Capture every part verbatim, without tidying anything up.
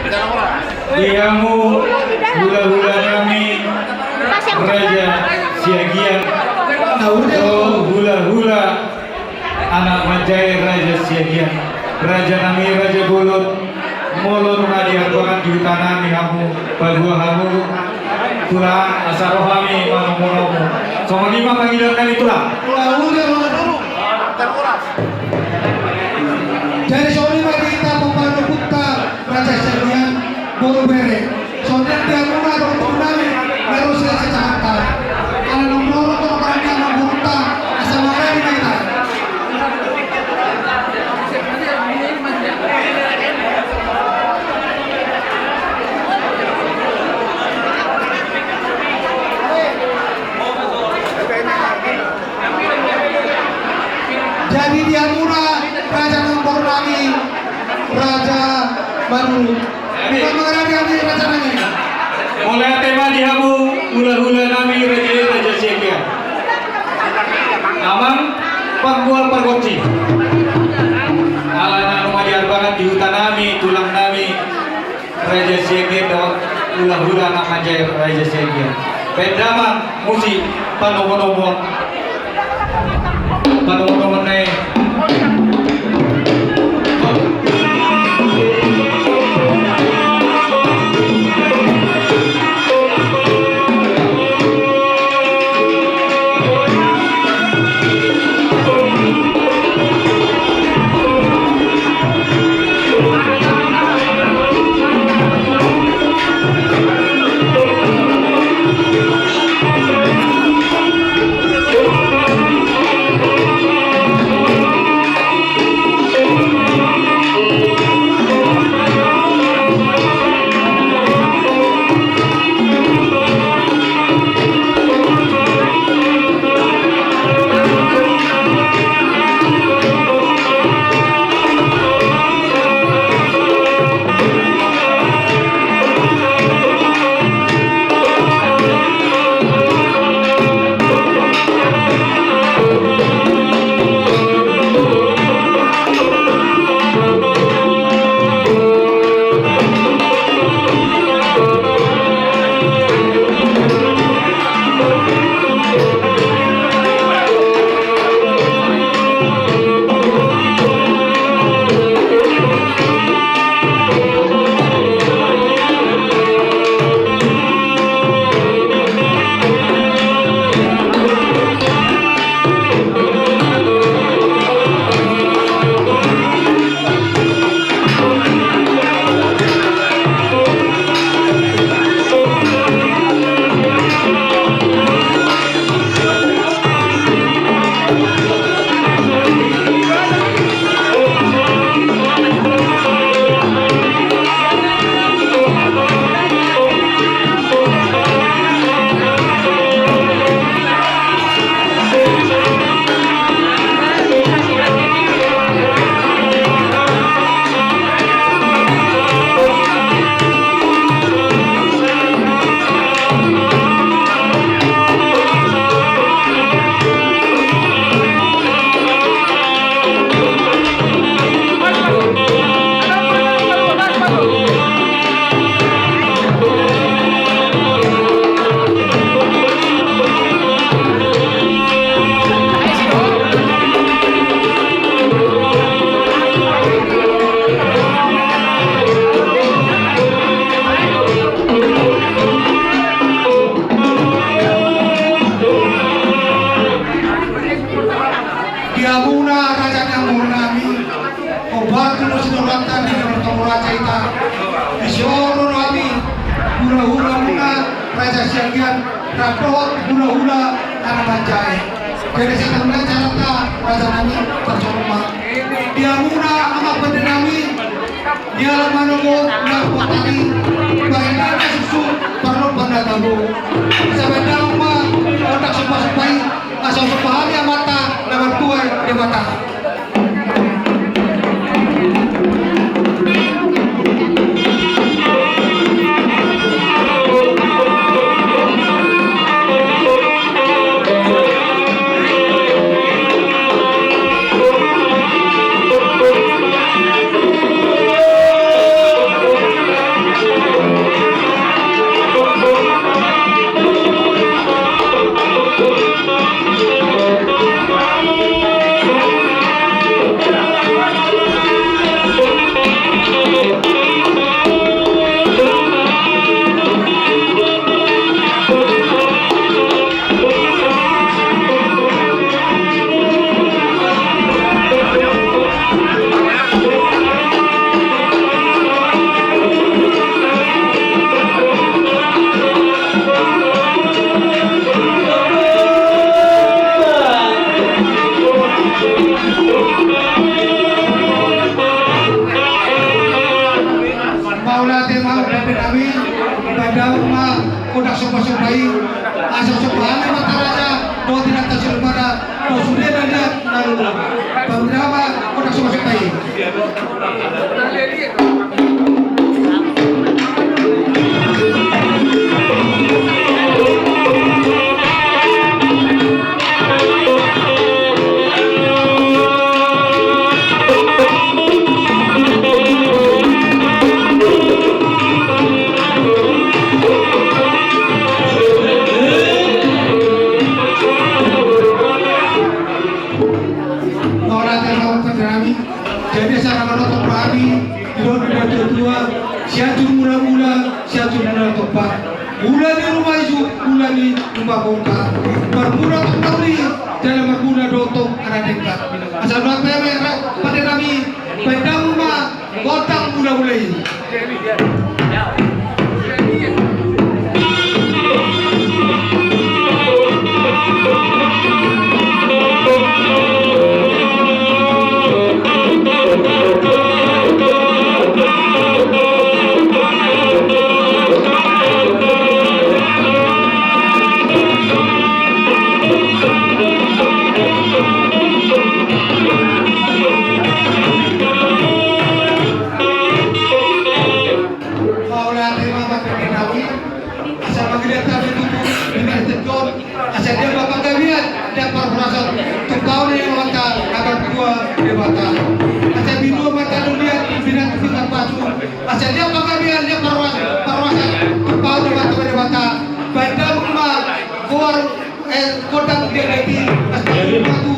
Di hamu hulahula nami Raja Siagian, dohot hulahula anak manjae Raja Siagian, raja nami, raja bolon, molo nunga diharbangan di huta nami hamu, paboa hamu tulang, asa ro hami manomu-nomu. Songon i ma pangidoan nami, tulang. Jadi songon i ma di hita pambahenan ni ompunta Raja Siagian, boru, bere. Songon i di hamuna dohot tulang nami na ro sian Jakarta. Ala naung ro do tulang nami, amangborunta, asa mangarade ma hita. Jadi di hamuna raja nami, boru nami, Raja Manurung. Bukan mengenai di hami raja nami. Mauliate ma di hamu hulahula nami, raja, Raja Siagian. Amang panggual pargonsi. Ala na nunga diharbangan di huta nami tulang nami Raja Siagian dohot hulahula anak manjae Raja Siagian. Baen damang musik panomu-nomuon. Panomu-nomuon na i. Di hamuna raja ni amor nami, hombar tu na sinuratan di na martonggo raja hita. Disi on ro hami hulahula muna Raja Siagian, rap dohot hulahula anak manjae. Jadi songon i ma caranta raja nami, parjolo ma. Di hamuna amang pande nami, di ala manogot na hupatai, bahen na susu, parlompan na tabo. Sabaen damang ma, otak supa-supa i, asa husomba hami amanta na martua Debata. Mauliate ma, pande nami, baen damang ma godang somba-somba i, asa somba hami ma raja dohot inanta soripada dohot sude na liat na lolo. Baen damang ma godang somba-somba i. Mauliate ma, pande nami. Jadi, asa na manongtong hami, didok ni natuatua, Sianjur Mulamula, Sianjur Mula Tompa. Mula ni ruma isu, mula ni ruma pompa. Marmula tong na uli, jala marmula do tong anak denggan. Asa na pe, pande nami, baen damang ma godang mulamula i. Mauliate ma, pande nami. Asa mangida hami tutu di bagasan on, asa dian ma panggabean, dian parhorasan, tumpahon ni Amanta na martua Debata. Asa binua ma talu liat, binatu pintar pasu, asa dian panggabean, dian parhorasan, parhorasan, tumpahon ni Amanta Debata. Baen damang ma goar, eh, godang di adat i, asa batu.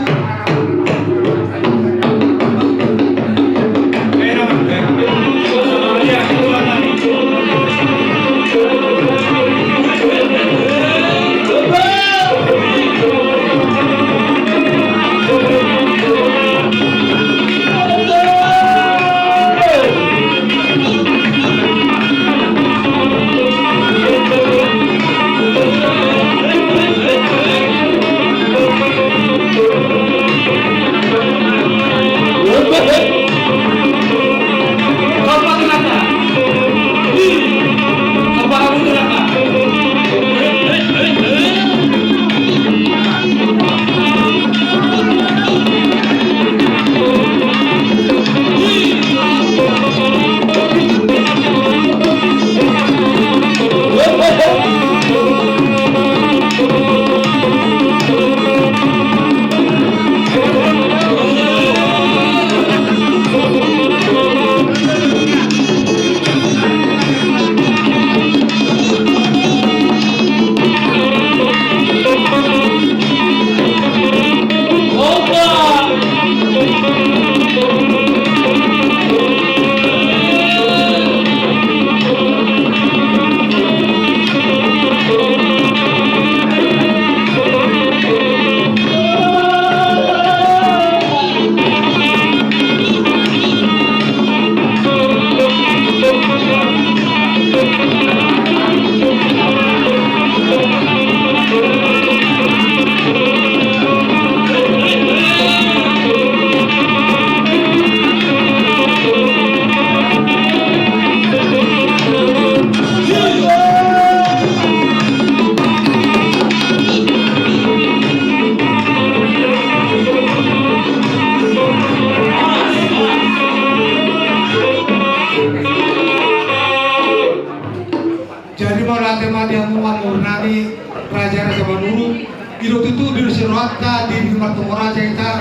Jadi mauliate ma di hamu amangboru nami, raja-raja Manurung, i do tutu di rohanta di, di martonggo raja hita,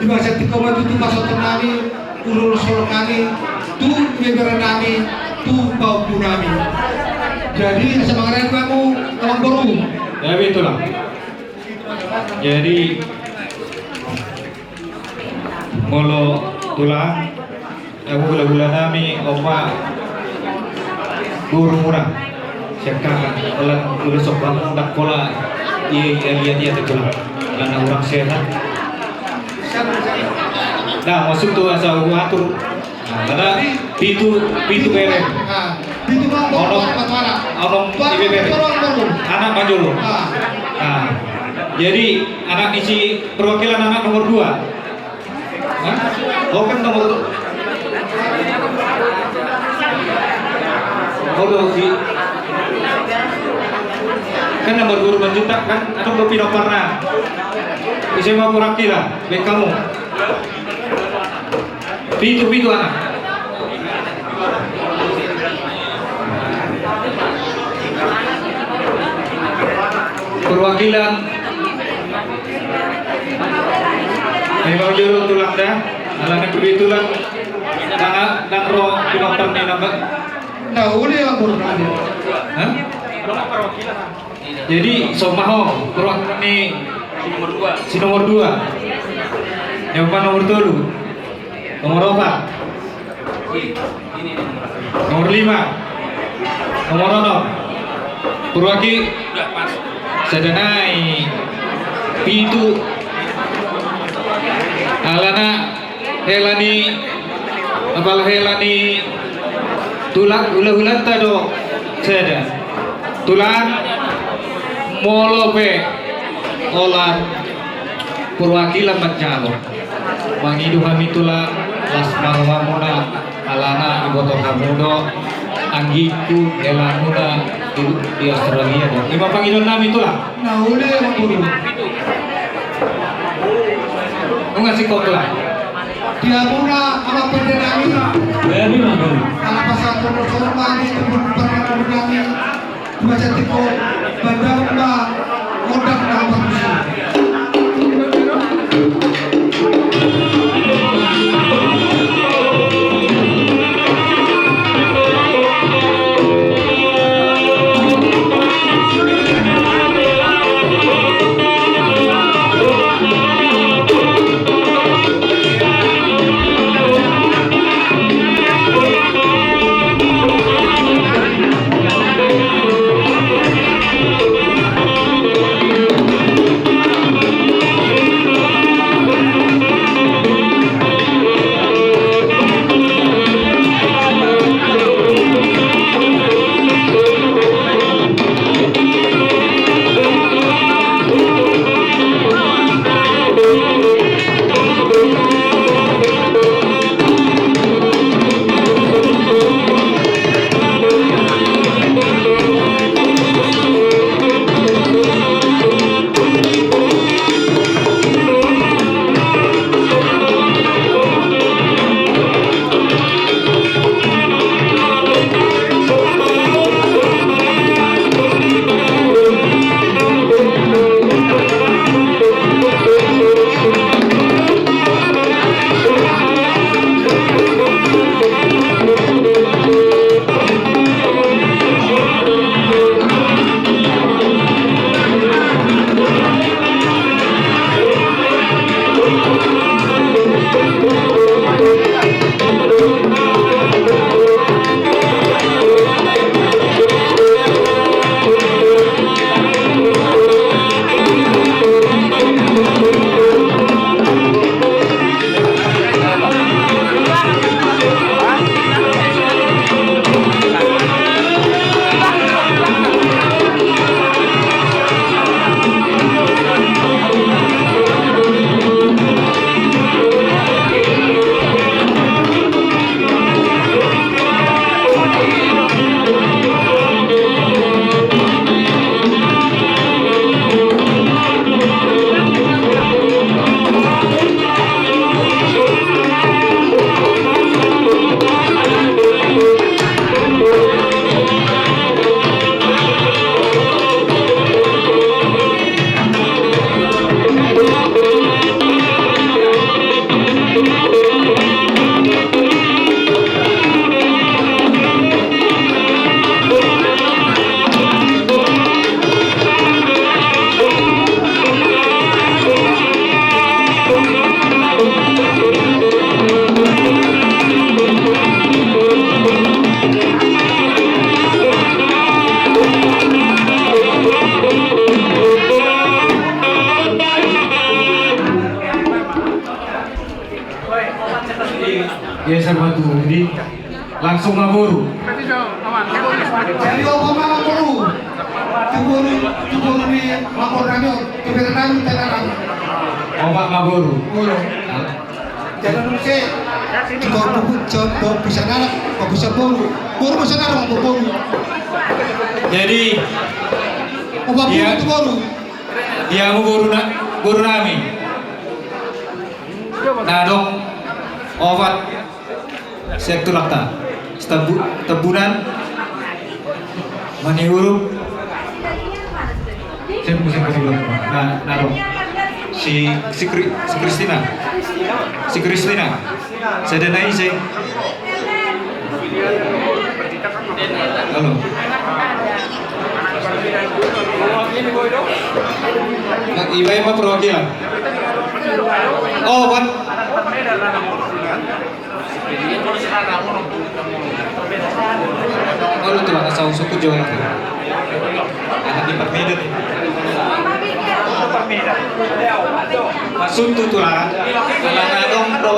di bagasan tingki on ma tutu pasahaton nami, ulos-ulos holong nami, tu ibebere nami, tu pahompu nami. Jadi asa mangarade ma hamu amangboru. Ya, betul lah. Jadi, molo tulang, eh, hulahula nami, on ma guru muna. Sian hamu, ala ulos somba, ndang pola, ia, ia, liat, ia, tulang. Ala na hurang sehat. Nah, maksud tu asa huatur. Nah, karena pitu, pitu bere. Nah, pitu ma, onom, onom, onom, ibebere. Anak ma jolo. Nah, jadi anak ni si perwakilan anak nomor dua. Hah? Oh, kan nomor Kan nomor dua manjuta kan, atau gue pindah pernah. Ise ma perwakilan, baik kamu. Pitu, pitu anak. Perwakilan. Memang jodoh tulang dah. Alana kebetulan. Dang, dang ro pindah pernah nambah. Nah, uli lapor tadi. Hah? Jadi, somaho, perwakilan ni si nomor dua. Yang apa nomor tolu? Nomor opat. Nomor lima. Nomor onom. Perwaki-, sada nai. Pitu. Alana hela ni, apala hela ni tulang, hula-hulanta do sada. Tulang, molo pe olat perwakilan manjalo. Mangido hami tulang, las ma rohamuna, alana diboto hamu do anggingku, helamuna di, di Australia do. I ma pangidoan nami tulang. Nah, uli ma tulang. Nunga singkop tulang. Di hamuna amang pande nami. Jadi, Bang. Ala pasahat tu hormat ni tulang pande nami. Dua cantik kau, bandam ma, modal na bagus. Geser batu, jadi langsung ma boru. Jadi, opa ma boru. Tu boru, tu boru ni lapor nami, tu boru nami, tu boru nami. Opa ma boru. Boru. Nah. Jadi, dia mau guru na, guru nami. Nah, dong, obat. Sian tulangta. Tebu-, Tebunan. Manihurup. Siapa, siapa dulu? Nah, nah, dong. Si, si Kri-, si Kristina. Si Kristina. Sada na ise. Halo. Nah, iba, iba perwakilan. Oh, Pak. Olo tulang, asa usuk ku jo. Anak di Parmedan. Maksudku tulang, anak adong do,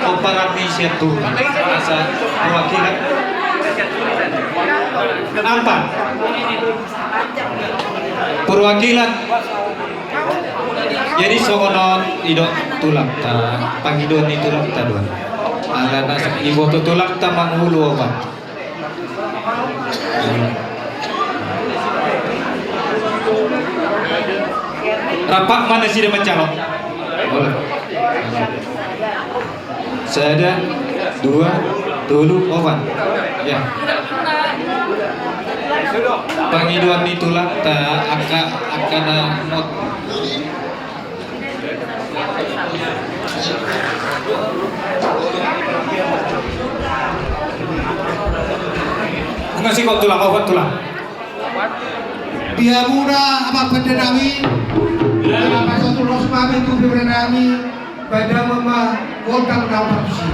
do paran ni sian tu. Asa perwakilan. Ampat. Perwakilan. Jadi songon on i do tulangta, pangidoan ni tulangta do. Alana iboto tulangta mangolu obat. Rap ma nasida mancalon. Boleh. Sada, dua, tolu, opat. Ya. Pangidoan ni tulangta, angka, angka na mot. Masih kok tulang, opat tulang. Di hamuna amang pande nami, na pasahat ulos nami tu pande nami, baen damang ma gondang na partusi.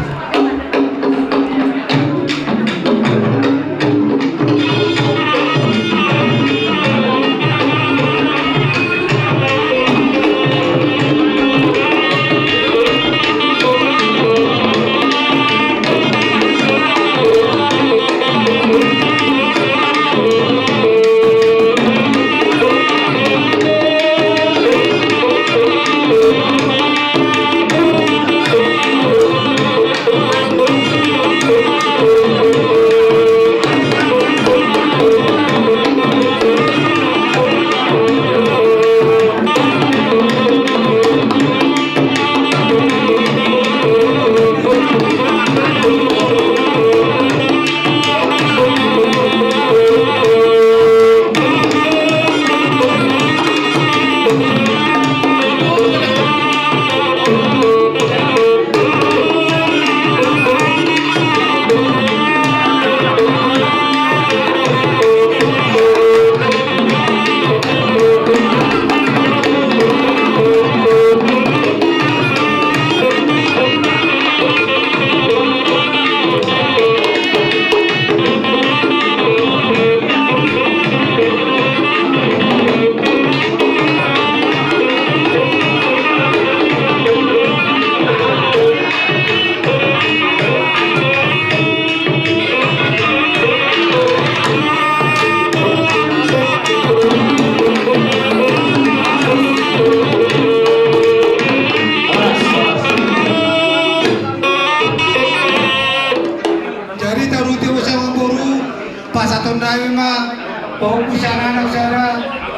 Jadi taruti usia mamboru, pasahaton nami ma, pahompu sian anak sada,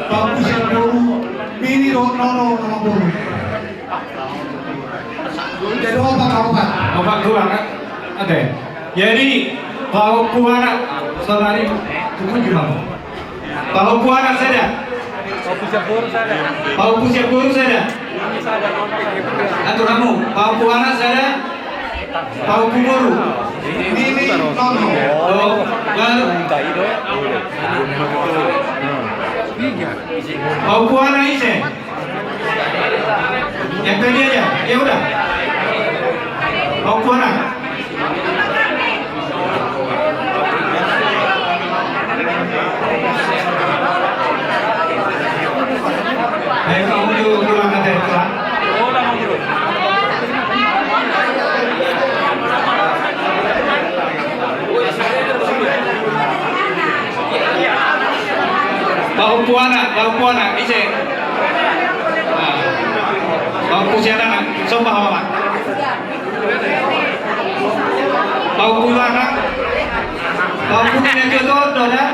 pahompu sian boru, nini dohot nono mamboru. Jadi opat, opat. Opat tulang, kan? Oke. Jadi, pahompu anak, saudari, tunggu di mana? Pahompu anak sada. Pahompu sian boru sada. Pahompu sian boru sada. Atur hamu, pahompu anak sada. Pahompu boru. Nini nono. Oh, baru. Pahompu anak ise. Yang tadi aja, ya udah. Pahompu anak. Ayo, kamu dulu pulang, ada yang pulang. Pahompu anak, pahompu anak, ise. Nah, pahompu sian anak, sombah mama. Pahompu anak. Pahompu anak itu tuh, Dona.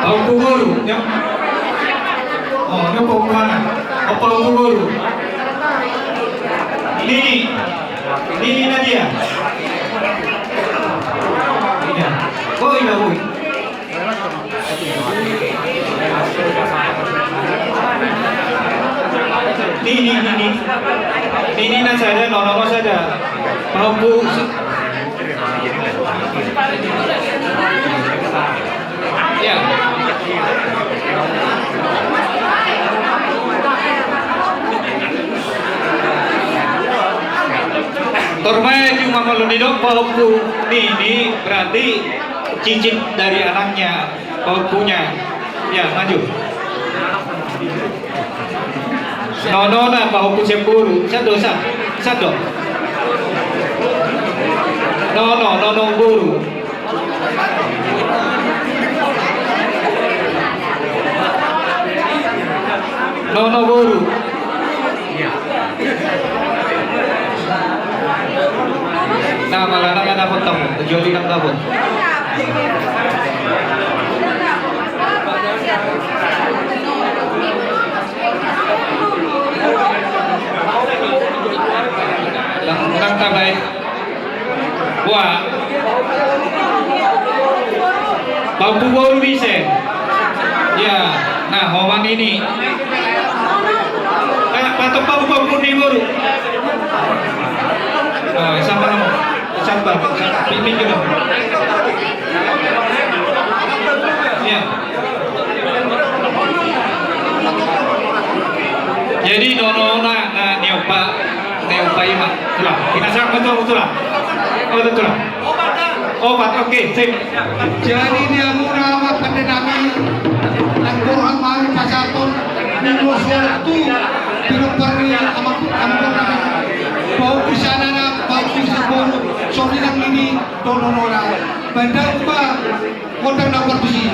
Pahompu boru, ya. Oh, ini pahompu anak. Oh, pahompu boru. Nini. Nini Nadia. Ya. Oh, iya, boy. Nini, Nini. Nini na sada, Nono na sada. Pahompu. Ya. Torbae cuma kalau nidok pahompu Nini berarti cicit dari anaknya. Pahompunya. Ya, maju. Nono na pahompu sian boru. Sado, sa-, sado. Nono, nono boru. Nono boru. Nah, malah nang dapot tamu, kecuali nang dapot. Nang, nang tabai. Wah. Pahompu boru ise. Ya, nah, homan ini. Nah, patok pahompu, pahompu ni boru. Oh, siapa nama? Sabar, sabar. Pimpin dulu. Ya. Jadi, Nono na, na, ni opa. Oke, opa ima. Tulang. Kita serang betul, tulang. Oh, betul, tulang. Opat, oke, sip. Jadi, di amuna ma pande nami, nang boru hami pasahathon, di bos waktu, di nomor ni ama, ama boru nami. Bau di sana na, bau di sana boru, sorinang ini, dono nora. Bandang ba, Kota na partusi.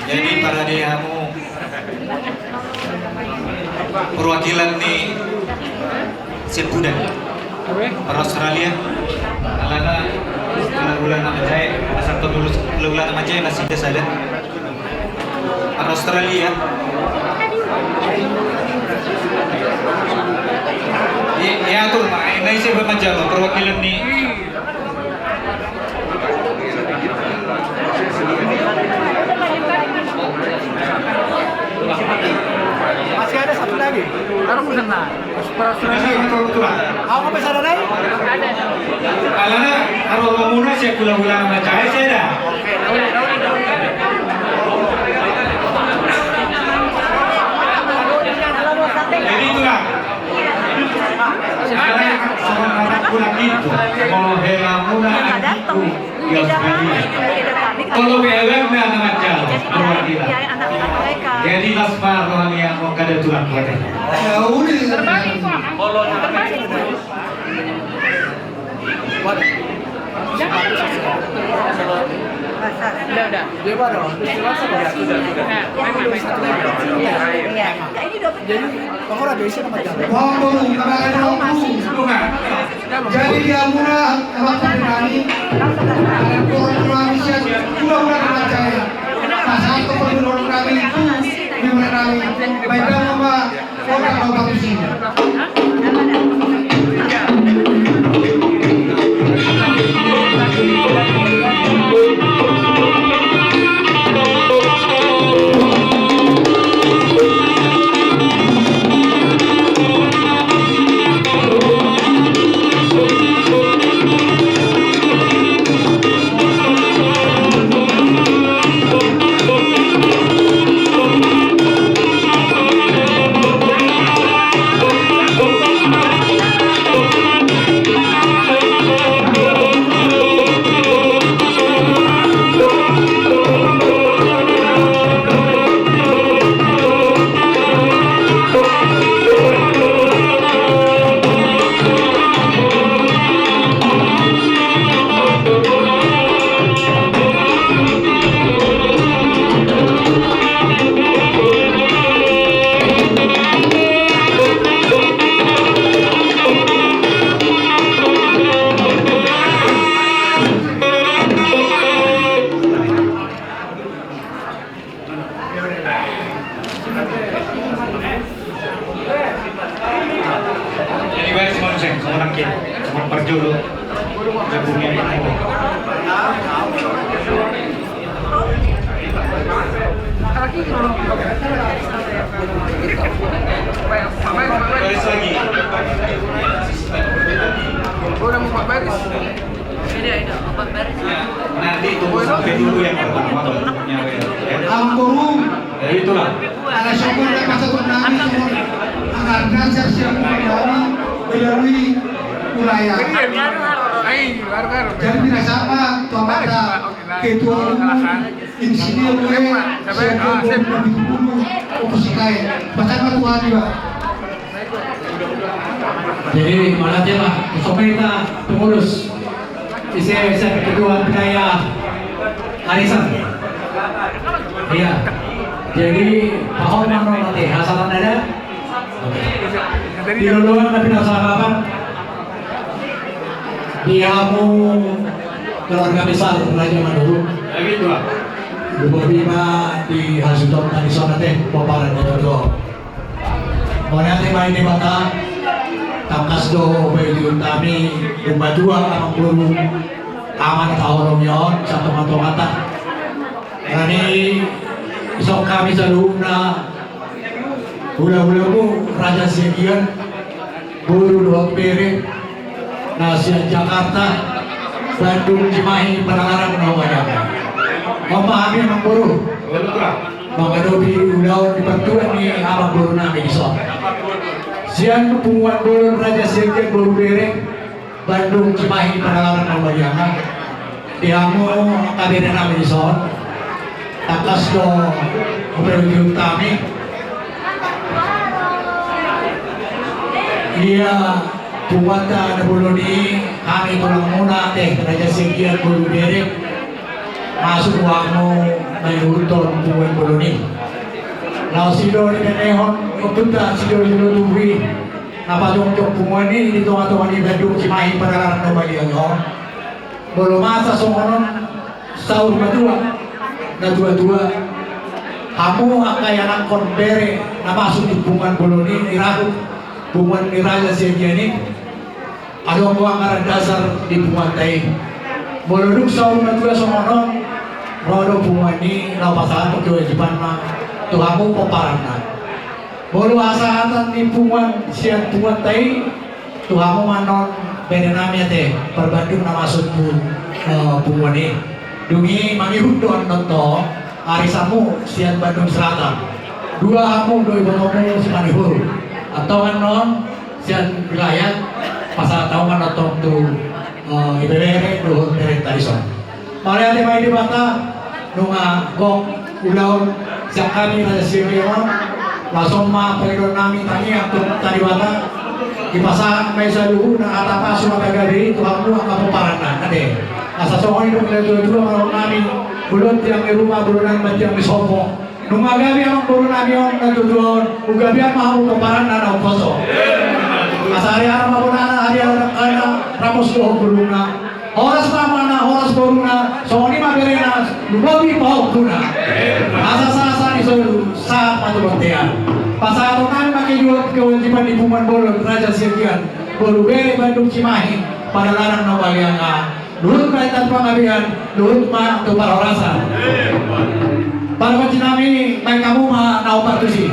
Jadi parade hamu perwakilan ni Sempudan per Australia. Alana hulahula na manjae, asa tolu hulahula na manjae nasida sada. Australia. Ia, ia atur ma, na ise pe manjalo perwakilan ni. Masih ada satu lagi. Taruh ku sana. Pas, pas, pas. Ahu pe sada nai. Alana, aro hamuna sian hulahula na mansai sada. Jadi itulah. Sekarang sama anak bulan itu, mau helamuna anakku. Jadi, las ma roha ni angka na tulang hami. Terbalik, Pak. Terbalik. Udah, udah. Jadi, Jadi di hamuna, amang pande nami, amang pande nami sian hulahula na mansai. Pasahat do pande nami tu, di mana nami, baik nama, kota kau batu sini. Jadi, baris manusia, sama nangkin, sama parjolo. Gabungnya ini. Baris lagi. Udah mau baris. Nanti tunggu sampai dulu yang pertama, ya. Amang boru. Ya, itulah. Ala songon na pasahat nami songon angka dasar sian nami melalui wilayah. Jadi, binahen ma tu amanta ketua umum, insinyur, sian Boru Pitu Pulu, Ompu Silaban. Pasahat ma tu hami, Pak. Jadi, mauliate ma, songon i ma pengurus. Ise, ise ketua wilayah arisan. Iya. Jadi, pahom ma, mauliate, asal anda ada. Di loloan na pinasahapan di hamu keluarga besar Raja Manurung. Lumobi ma di hasuhuton na di son ate, pomparan ni Debata. Mauliate ma di Debata, tangkas do hupaihutihut hami, umbatua, amang boru, ama na taholongi on, satongatongata. Jadi, songon hami saluhutna, hulahulamu, Raja Siagian, boru dohot bere, na sian Jakarta, Bandung, Cimahi, Padalarang, na hupasahat. Amang hami, amang boru. Mangadopi ulaon di partuan ni amang boru nami di son. Sian punguan bolon Raja Siagian boru bere, Bandung, Cimahi, Padalarang, na hupasahat. Di hamu angka bere nami di son. Tangkas do hupaihutihut hami. Ia, punguanta na bolon i, hami tulangmuna, eh, Raja Siagian boru bere, masuk hamu mangihuthon punguan bolon i. Laos sidoli na nihon ompunta, sidoli na tubu i, na pajongjong punguan i di tongatonga ni Bandung, Cimahi, Padalarang, na hupasahat on. Molo masa songon on, saur matua, natuatua, hamu angka ianakhon bere na masuk di punguan bolon i, di rahut punguan ni Raja Siagian i, adong do anggaran dasar di punguanta i. Molo dung saur matua songon on, ro do punguan i laho pasahathon kewajibanna tu hamu pomparanna. Molo hasahatan ni punguan sian punguanta i, tu hamu ma annon bere nami ate, parbandung na masuk tu, eh, punguan i. Dung i mangihut do annon tu arisanmu sian Bandung Selatan. Dua hamu do ibotomu si Manihuru. Antong annon sian wilayah pasahat hamu ma annon tong tu, eh, ibebere dohot berenta dison. Mauliate ma di Debata, nunga gok ulaon sian hami Raja Siagian on, laos on ma pangidoan nami tangiang tu Amanta Debata, dipasahat ma i saluhutna hata pasu hata gabe i tu hamu angka pomparanna, ate. Asa songon i do na tuatua mandokkon nami, bolon tiang ni ruma, bolon nami ma tiang ni sompo. Nunga gabe amang boru nami on na tuatua on, gabean ma hamu pomparanna na umposo. Asa hariara ma bonana, hariara dangkana, ramos dohot boruna. Horas ma amana, horas boruna, songon i ma berena, lumobi pahompuna. Asa sahat-sahat ni solu, sahat ma tu bontean. Pasahaton nami ma kewajiban ni punguan bolon Raja Siagian, boru bere Bandung Cimahi, padalanang na malianga. Luhut ma inna tu panggabean, luhut ma tu parhorasan. Pargonsi nami, baen hamu ma na ombar tusi.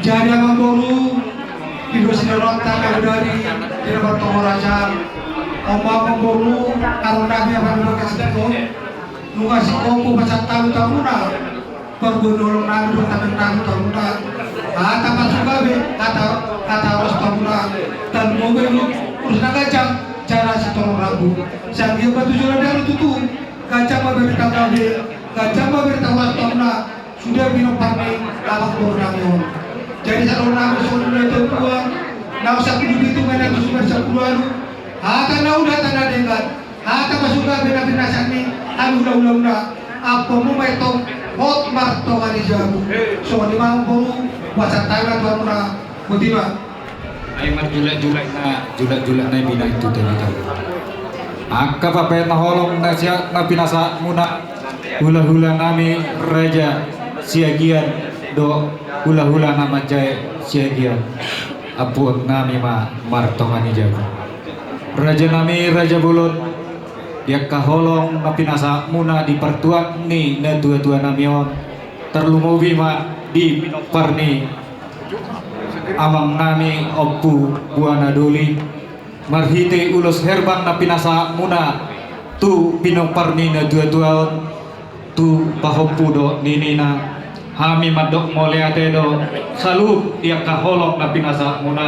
Jadi amang boru, di dos ni rohanta na bodari, di dapat tongo raja. Amang boru, karena dia pada bekas itu, nunga si kopo pacat tahu tahu na. Parbonolong nami do tamen nami tauna. Hata pasu gabe, hata, hata ros tauna. Talu mobe lu, urus na gajang, jala si torong rambu. Sian dia batu jala daru tutu. Gajang ma berita gabe, gajang ma berita ros tauna. Sude pinompar ni abang boru nami on. Jadi sadongan nami songon na tuatua. Na sampulu pitu ma na tusi ma sampulu ualu. Hata na uli hata na denggan. Hata pasu gabe na pinasahat ni hami hulahulamu na, ampumu ma i tong, hot martonga ni jabu. Songon i ma amang boru, pasahat hami ma tu hamuna, boti ma. Ai marjulakjulak na, julakjulak na i binahen tu tahi tahi. Angka papaet na holong na siat na pinasahatmuna, hulahula nami Raja Siagian dohot hulahula na manjae Siagian, ampuon nami ma martonga ni jabu. Raja nami, raja bolon, di angka holong na pinasahatmuna di partuat ni natuatua nami on, tarlumobi ma di pinompar ni amang nami Ompu Buana Doli, marhite ulos herbang na pinasahatmuna tu pinompar ni natuatua on, tu pahompu dohot ninina, hami mandok mauliate do saluhut di angka holong na pinasahatmuna.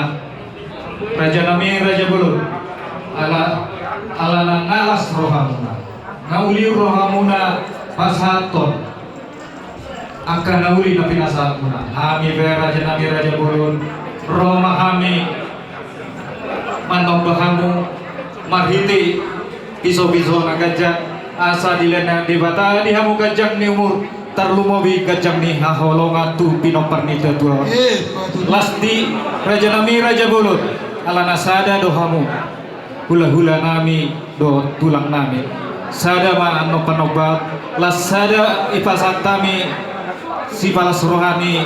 Raja nami, raja bolon, ala, ala na ngalas rohamuna, na uli rohamuna pasahathon angka na uli na pinasahatmuna. Hami pe raja nami, raja bolon, ro ma hami manomba hamu marhite pisopiso na ganjang, asa dilehon Debata di hamu ganjang ni umur, tarlumobi ganjang ni haholongan tu pinompar ni natuatua on. Eh, betul. Las di raja nami, raja bolon, ala na sada do hamu, hulahula nami dohot tulang nami. Sada ma annon panomba, las sada ipasahat hami sipalas roha ni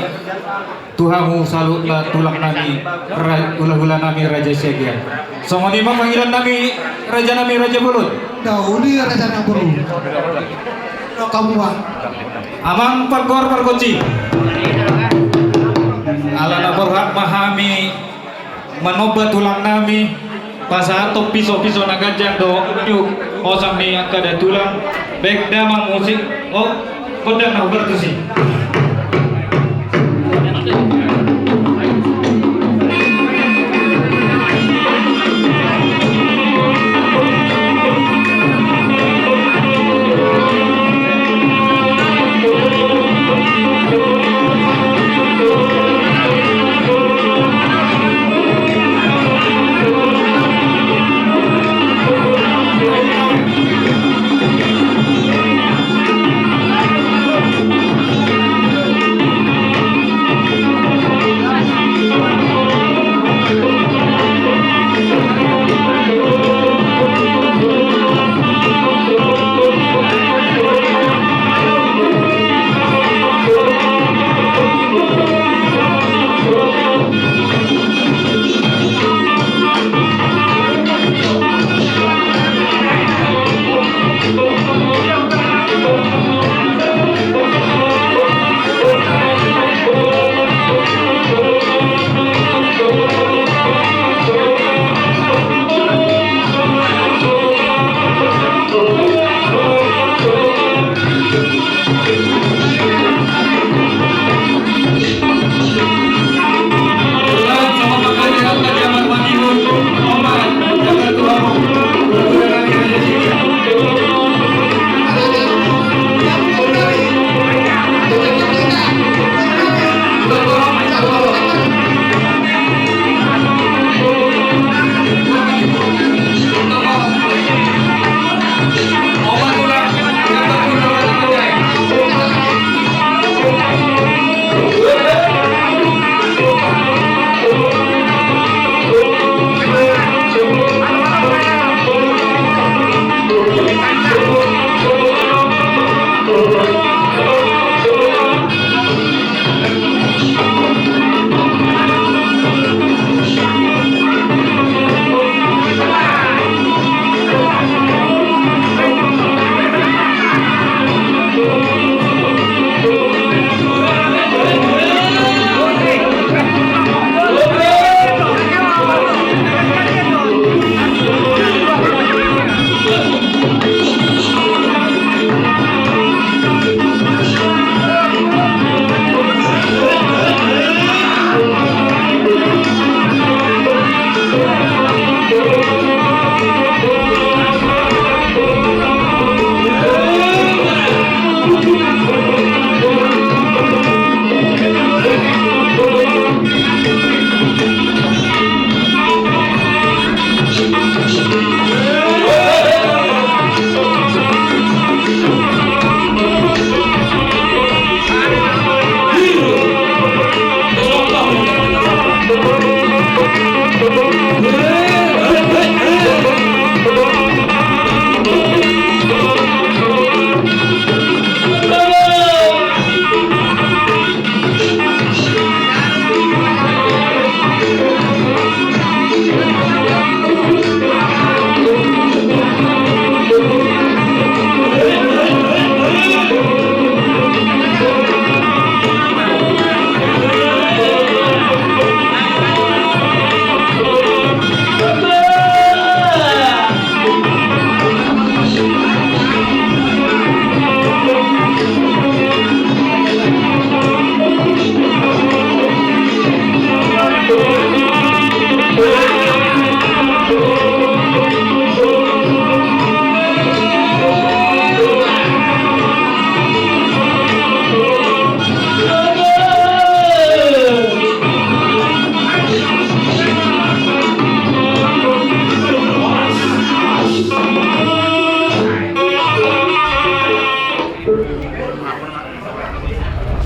tu hamu saluhutna tulang nami, ra-, hulahula nami Raja Siagian. Songon i ma pangidoan nami, Raja nami, raja bolon. Dauli raja na boru. Lo kamu, Bang. Amang pargor pargonsi. Ala na borhat ma hami manomba tulang nami, pasahathon piso-piso na ganjang do, yuk, osang ni angka da tulang, baen damang musik, oh, gondang na hubar tusi.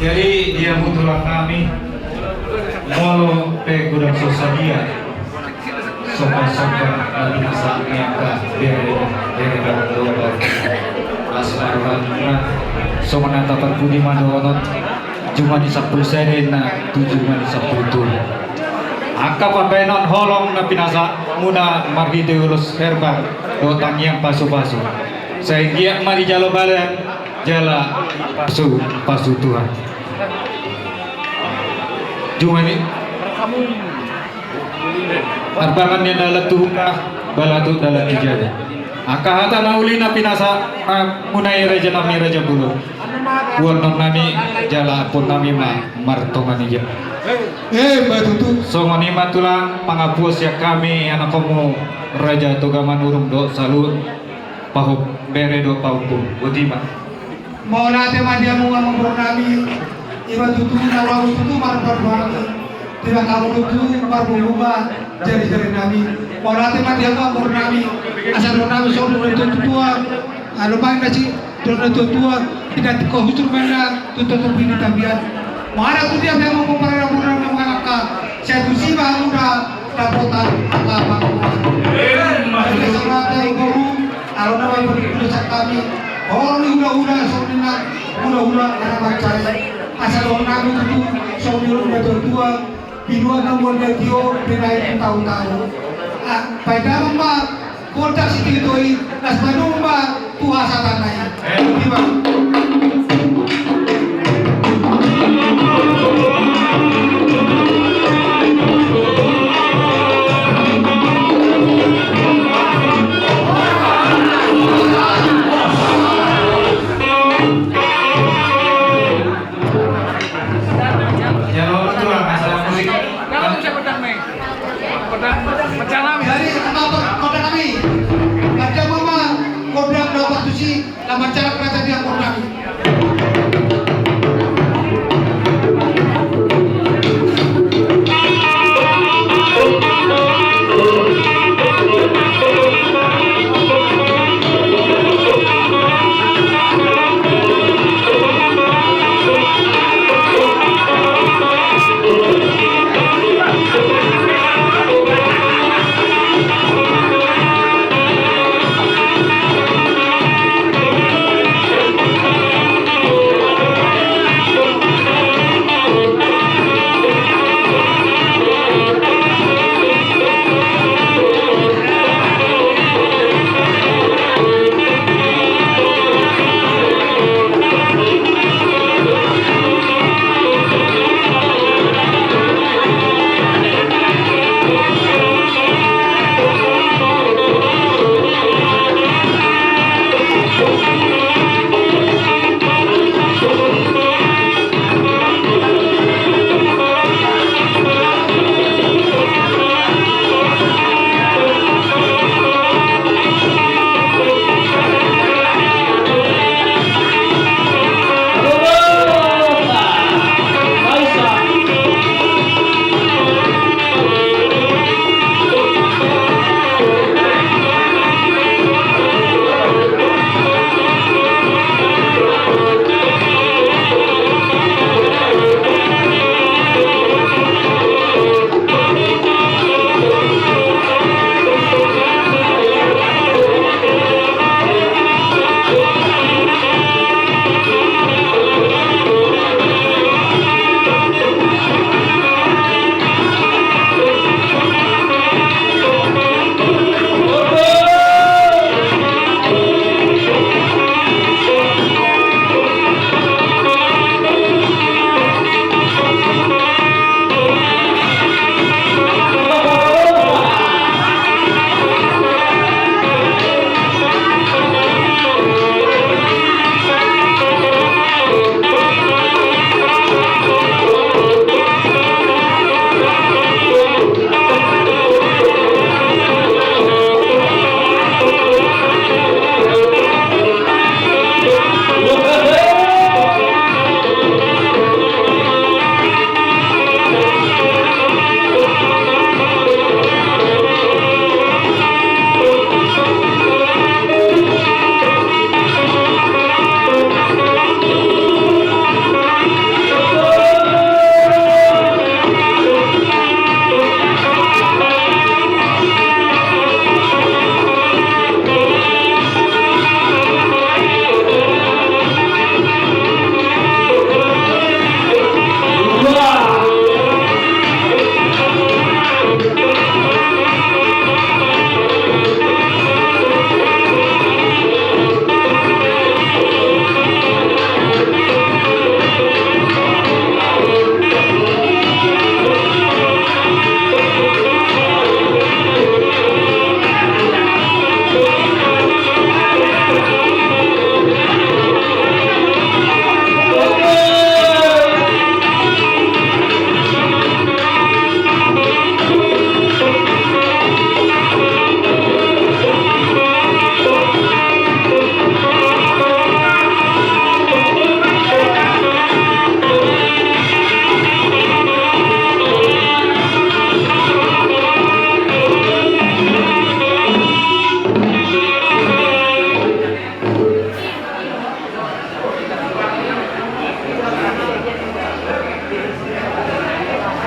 Jadi, dia butuh kami. Molo pe godang so sadia, sopa-sopa na pinasahat ni angka bere, bere dalam domba. Las maruhan na songon na taparbudi ma dohonon, jumadi sampulu sada na tu jumadi sampulu tolu. Angka pambahenon holong na pinasahatmuna marhite ulos herbang dohot tangiang pasupasu. Sai anggiat ma dijalo badan jala pasupasu Tuhan. Jumani. Arbangan ni dalan tu huta, balatuk dalan tu jabu. Angka hata na uli na pinasahatmuna i raja nami raja bolon. Boanon nami jala ampuon nami ma martonga ni jabu. Eh, ma tutu. Songon i ma tulang pangampuon sian hami anakkonmu Raja Toga Manurung dohot saluhut pahompu, bere dohot pahompu. Boti ma. Mauliate ma di hamu amangboru nami. Iba tutu na laho tutu marparbagi. Iba hamu tutu marbunga jarijari nami. Mauliate ma di hamu amangboru nami. Asa dohonon nami songon na tutu. Alo main nasi. Dona tuatua, pinantikhon husur ma inna tu topi ni tapian. Manang tu dia pe hamu pomparan na murna na mangalangka, sai tusi ma hamu na dapotan angka pangomoan. Jadi songon i ma tutu, alo nama ibu di kuda sakami, olo ni hulahula songon i na hulahula anak mancari. Asa dohonon nami tutu songon i ma tuatua, binuat na mual na tio, binahen tu tahu-tahu. Ah, baen damang ma gondang sitito i, las baen damang ma tu hasahatanna i. Ima. Ya, lo betul lah, masalah musik. Jadi, apa, apa, kota kami? Ada mama, kota berapa tuh sih? Nama cara kerja dia kota kami?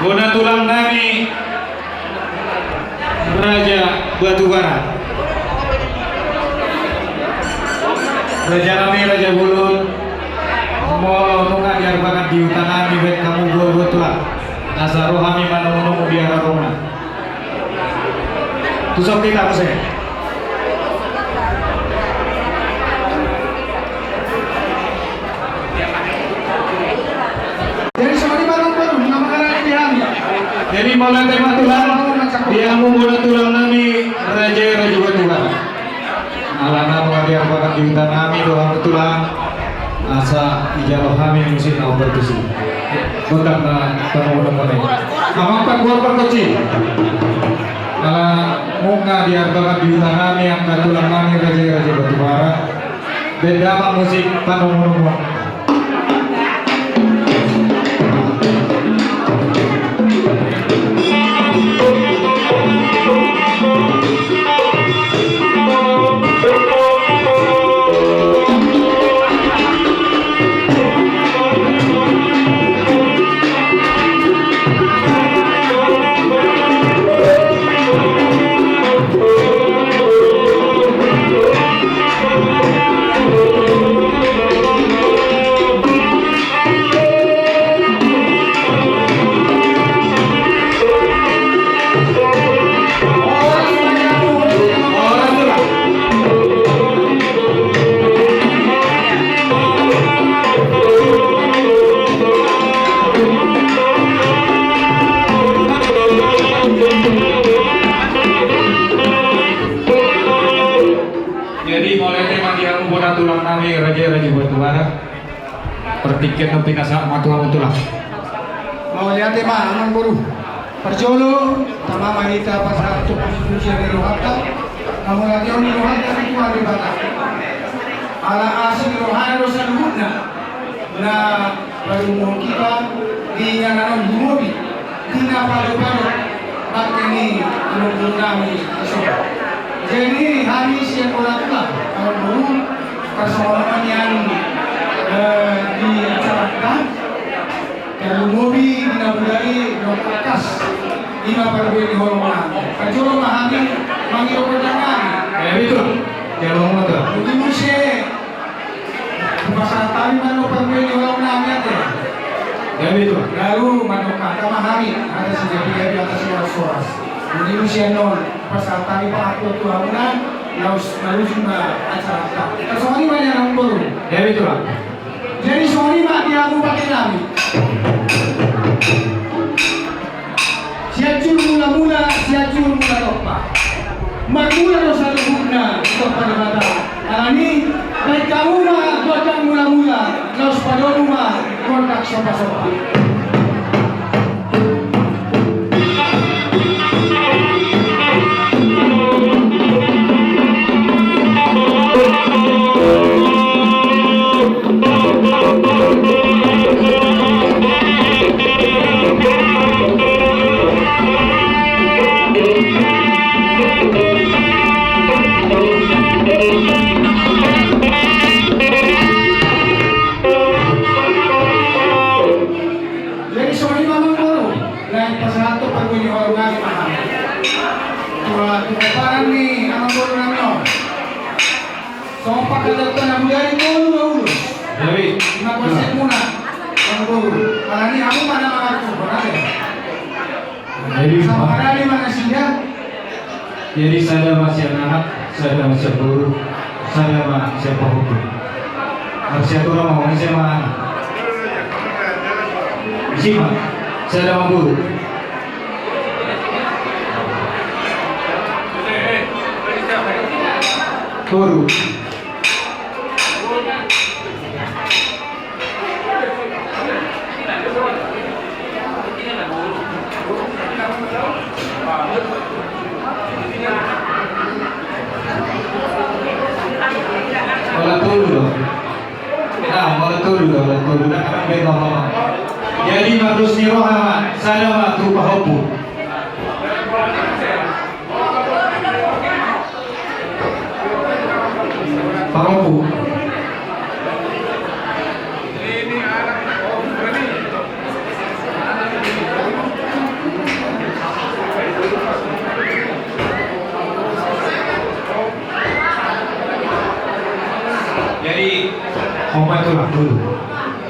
Bona tulang nami Raja Batubara. Raja nami Raja Bolon. Molo nunga diarbakan di huta nami baen hamu boa-boa tulang, asa ro hami manomu-nomu di haroromuna. Tuson hita muse. Jadi songon i ma, amang boru, na mangarade di hami. Jadi mauliate ma tulang, di hamu bona tulang nami Raja, Raja Batubara. Alana nunga diarbakan di huta nami do hamu tulang, asa dijalo hami muse na hombar tusi. Gondang ma panomu-nomu i. Amang panggual pargonsi. Ala nunga diarbakan di huta nami angka tulang nami Raja, Raja Batubara. Baen damang musik panomu-nomu. Jadi mauliate ma di hamu bona tulang nami Raja, Raja Batubara. Partingkian na pinasahat ma tu hamu tulang. Mauliate ma amang boru. Parjolo tama ma hita pasahat tu puji-pujian ni rohanta. Mauliate on ni rohanta tu Tuhan Debata. Ala asi ni rohana do saluhutna na parumaen hita di inganan on, lumobi di na pado-pado bangke ni lumbung nami di son. Jadi hami sian bona tulang, amang boru, parsongonon ma nian, eh, di acaranta. Tarlumobi di na bodari dohot tangkas, i ma parbue ni holong nami. Parjolo ma hami mangido gondang nami. Ya, betul. Ya, betul. Muse pasahat hami ma parbue ni holong nami ate. Gabe tu. Lalu mandok hata ma hami, hata sijabi-jabi, hata sihoras-horas. Muse annon pasahat hami pangakuan tu hamuna, laos maluju ma acaranta. Songon i ma nian amang boru. Gabe tu. Jadi songon i ma di hamu pake nami. Sianjur Mula-mula, Sianjur Mula Tompa. Marmula do saluhutna di tompa Debata. Alani, baen hamu ma gondang mula-mula, laos padomu ma gondang somba-somba. Jadi songon i ma amang boru, naeng pasahat tu parbue ni holong nami ma hami. Tua tu pomparan ni amang boru nami on. Songon pangkataion na bujari tolu ma ulos. Jadi. Ima konsepmuna. Songon boru. Alani hamu ma na mangaruhon ate. Jadi. Sama rade ma nasida. Jadi sada ma sian anak, sada ma sian boru, sada ma sian pahompu. Marsiatur ma, mauliate ma. Isi ma. Sada ma boru. Boru. Olat tolu do. Nah, olat tolu do, olat tolu do. Jadi mardos ni roha ma, sada ma tu pahompu. Pahompu. Jadi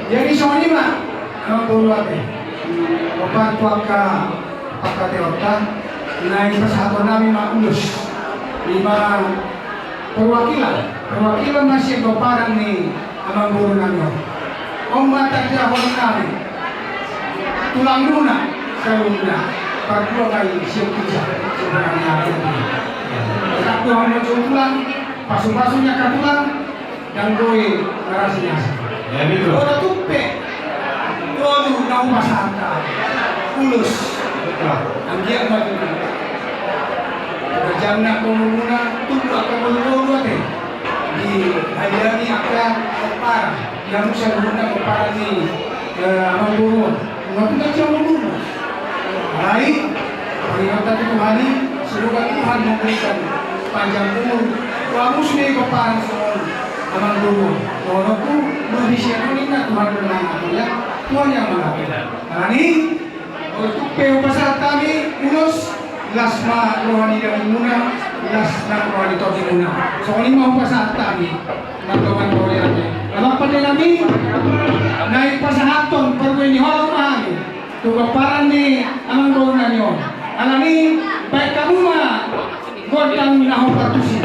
Jadi songon i ma, amang boru ate. Opat tu angka, angka teorta, na i pasahaton nami ma ulos. Ima perwakilan, perwakilan na sian pomparan ni amang boru nami on. On ma tanda hormat nami. Tulangmuna, saluhutna, pardua ma i sian kija, sebenarnya. Tetap dohon ma jo tulang, pasu-pasu ni angka tulang, dang boi marasi ni asa. Ya, betul. Ora tupe. Tolu na hupasahat ulos. Anggiat ma tutu. Jangan nak ngomongna tutu angka ngomong ate. Di hadiah ni angka pomparan. Yang bisa ngomongna pomparan ni, eh, amang boru. Nggak punya jam ngomong. Baik. Berikan tadi Tuhan ini, semoga Tuhan memberikan panjang umur. Kamu sudah kepan semua. Amang boru, dohononku, mangihut sian on ninna Tuhan do na mangatur, ya. Tuhan yang mengatur. Alani, ora tupe hupasahat hami ulos, las ma roha ni dagingmuna, las nang roha ni tondimuna. Songon i ma hupasahat hami, mardongan roha ni hami. Amang pande nami, na i pasahathon parbue ni holong ma hami. Tu pomparan ni amang boru nami on. Alani, baen hamu ma gondang na hombar tusi.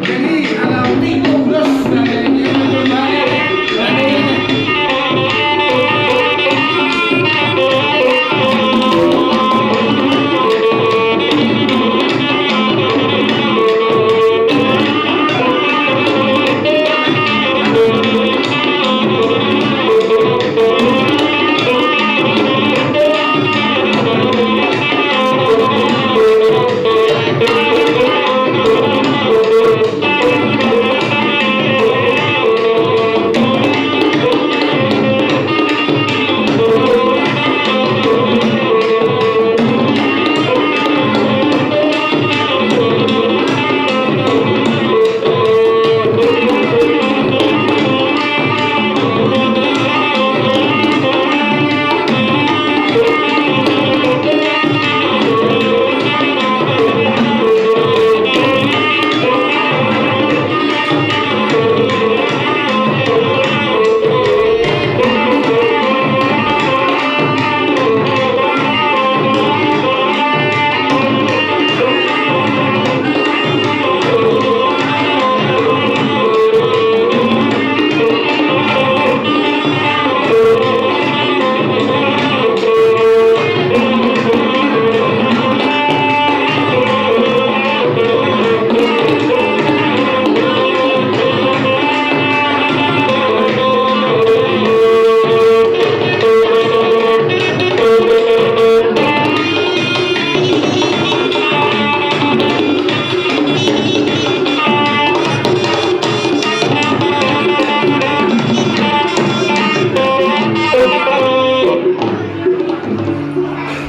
Jadi, ala tingko ulos na.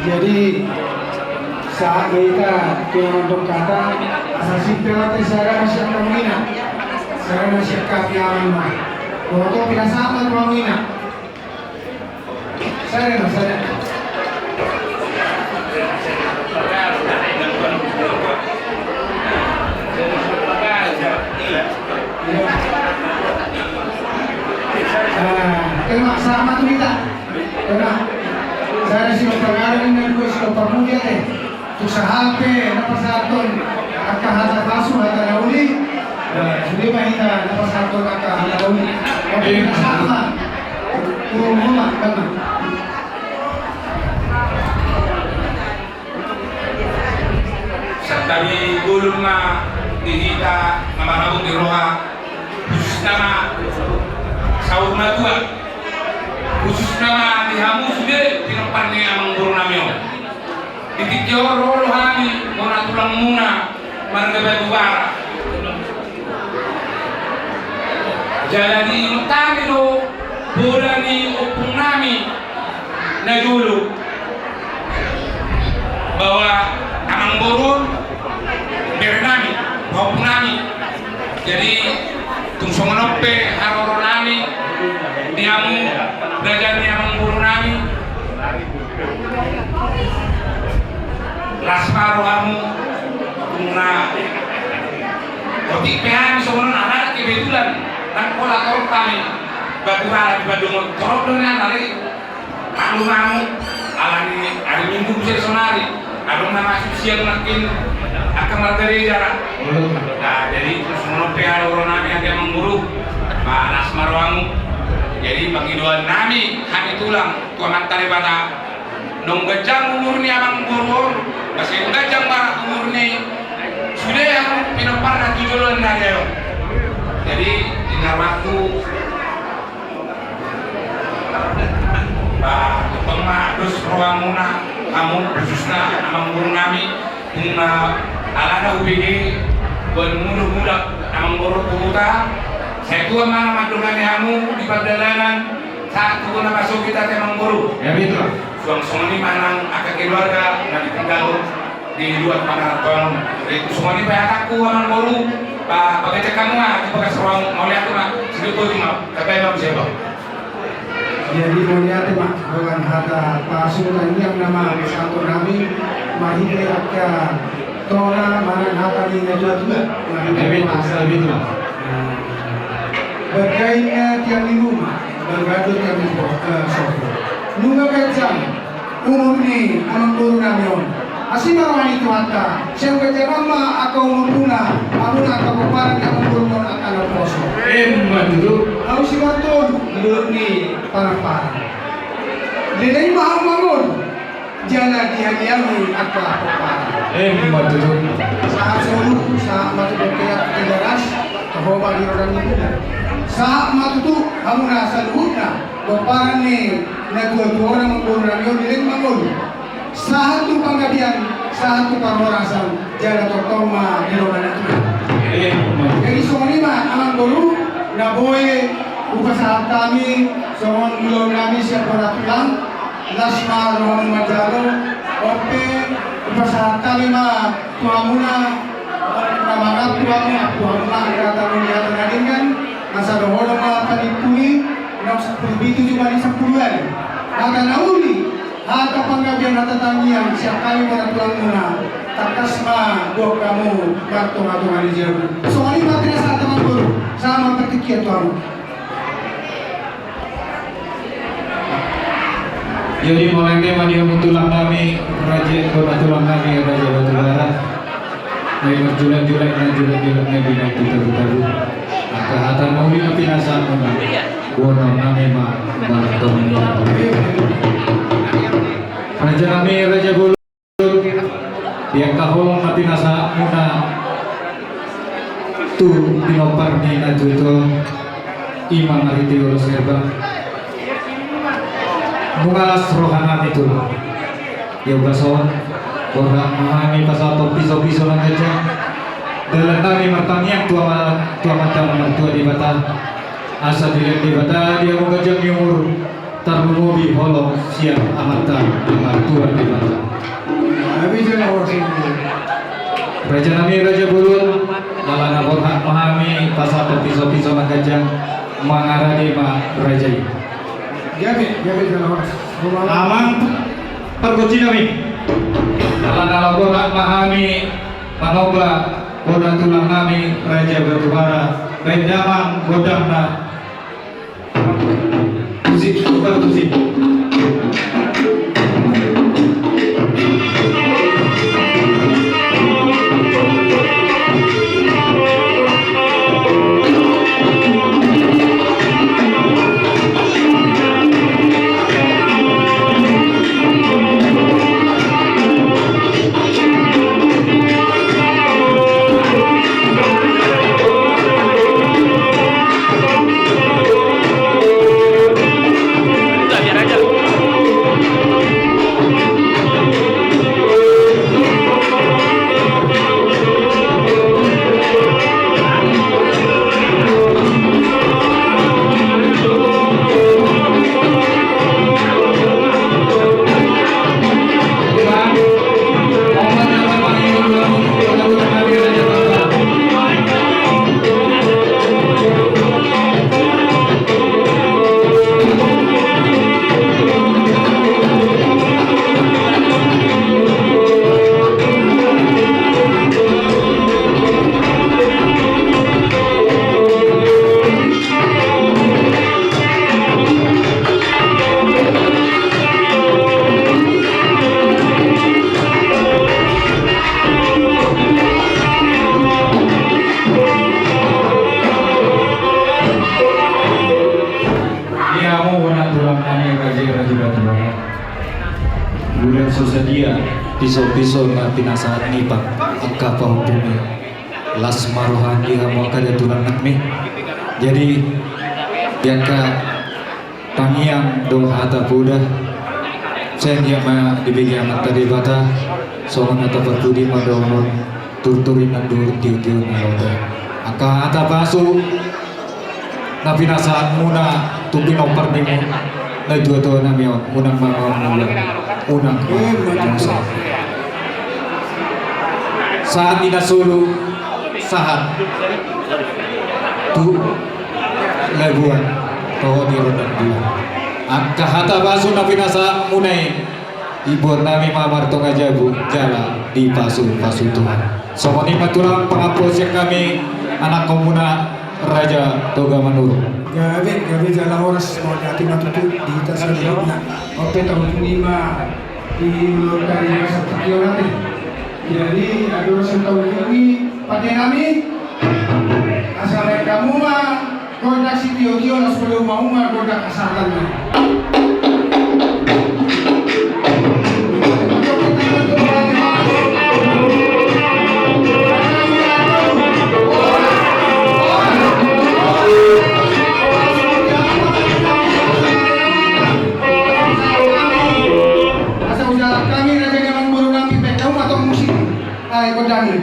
Jadi, sahat ma hita tu na mandok hata, asa simpel ate, sada ma sian hamu ina, sada ma sian hami amang ma. Boto pinasahat ma tu hamu ina. Sada ma, sada. Ah, ema, sahat ma tu hita. Ema, sada sian parngara, na dua sian parmulia te. Tu sahat pe na pasahathon angka hata pasu, hata na uli. Sude ma hita na pasahathon angka hata na uli. Oke, sahat ma. Tu hamu ma, ema. Santabi bolon ma di hita na maramun di roha, khususna ma saur matua, khususna ma di hamu sude pinompar ni amang boru nami on. Di tingki on ro do hami bona tulangmuna marga Batubara. Jala diingot hami do pola ni ompung nami na jolo, bahwa amang boru on bere nami, ompung nami. Jadi tung songon on pe haroro nami di hamu raja ni amang boru nami. Las ma rohamu, tung na Otik pe hami songon on, alana kebetulan nang pola torop hami Batubara di Bandung on, torop do nian ari. Maklum hamu, alani ari Minggu muse sonari, adong na masuk siang nangkin angka margareja ra. Nah, jadi songon on pe haroronami ate amangboru, panas ma rohamu. Jadi pangidoannami hami tulang tu Amanta Debata, naung ganjang umur ni amangboru on, mansai ganjang ma umur ni sude hamu pinomparna tu joloan na ari on. Jadi di na waktu, ba, tongtong ma dos rohamuna hamu, khususna amangborunami. Nunga alana hubege, boan mudok-mudok amangboru tu huta, sai tua ma na mandongani hamu di pardalanan, sahat tu na masuk hita ate amangboru. Ya, betul. Suang songon i ma nang angka keluarga na ditinggalhon di luat pangarantoan. Jadi songon i pe hatangku amangboru, ba, bagas hamu ma, tu bagas rohamu, mauliate ma, sidok tu ma, tatai ma muse ba. Jadi mauliate ma, holan hata pasu tangiang nama pasahaton nami, marhite angka tona manang hata ni natua-tua, marhite. Ebi, pasu. Ebi, Tuan. Nah, bagain na tiang ni ruma, bagain do tiang ni po-, eh, sopo. Nunga ganjang umur ni amangboru nami on. Asi ma roha ni Tuhanta, sai ganjang ma angka umurmuna, hamuna angka pomparan ni amangboru on angka na poso. Emma tutu. Ahu si Marton, dulur ni Parampara. Leleng ma hamu mangan, jala dihadiangi angka pomparan. Emma tutu. Sahat solu, sahat ma tu Bontean Tigaras, toho ma di roda ni bulan. Sahat ma tutu hamuna saluhutna, pomparan ni natua-tua on, amangboru nami on, leleng ma hamu. Sahat tu panggabean, sahat tu parhorasan, jala tongtong ma di roda ni Tuhan. Jadi songon i ma amangboru, na boi hupasahat hami songon ulaon nami sian bona tulang, las ma rohamu manjalo. On pe hupasahat hami ma tu hamuna, na mangaku hamu, tu hamuna angka hata na uli, hata na denggan, asa dohonon ma pangidoan i, naung sampulu pitu jumadi sampulu ari. Hata na uli, hata panggabean, hata tangiang sian hami bona tulangmuna, tangkas ma boan hamu martonga-tonga ni jabu. Songon i ma pinasahat amangboru, sahat ma partingkian tu hamu. Jadi mauliate ma di hamu tulang nami, raja, bona tulang nami, Raja Batubara. Ai marjulak-julak na, julak-julak na, binahen tu tabu-tabu. Angka hata na uli ma pinasahat muna, boanhon nami ma martonga ni. Raja nami, Raja Bolon, di angka holong na pinasahat muna tu pinompar ni natua-tua on, i ma marhite ulos herba. Nunga las roha nami tulang. Ia ugas on, borhat ma hami pasahathon piso-piso na ganjang. Dalan nami martangiang tu Ama, tu Amanta na martua Debata, asa dilehon Debata di hamu ganjang ni umur, tarlumobi holong sian Amanta na martua Debata. Raja nami, Raja Bolon, alana borhat ma hami pasahathon piso-piso na ganjang, mangarade ma raja i. Gabe, gabe jala horas. Amang pargonsi nami. Alana borhat ma hami manoba bona tulang nami Raja Batubara, baen damang gondangna. Musik, tukar musik. Raja-raja Batak. Molo so sadia piso-piso na pinasahat ni angka pahompu i, las ma roha ni hamu angka datulang nami. Jadi di angka tangiang dohot hata poda, sai anggiat ma dibege Amanta Debata songon hata parpudi ma dohot turtur inang dohot tio-tio na loto. Angka hata pasu na pinasahatmuna tu pinompar ni natua-tua nami on, unang ma mangula, unang ma muse. Sahat di na solu, sahat tu labuan, toho di rondang dua. Angka hata pasu na pinasahatmuna i, diboan nami ma martonga jabu jala dipasu-pasu Tuhan. Songon i ma tulang pangampu sian hami, anakkonmuna Raja Toga Manurung. Gabe, gabe jala horas, mauliate ma tutu di hita saluhutna. On pe taujungi ma di ulaonta di bagasan tingki on ate. Jadi andorang so taujungi pande nami, asa baen hamu ma gondang sitio-tio, laos molo hamu ma gondang hasahatan. Asa hujalang hami raja ni amangboru nami, baen hamu ma tong musik. Ai gondang i.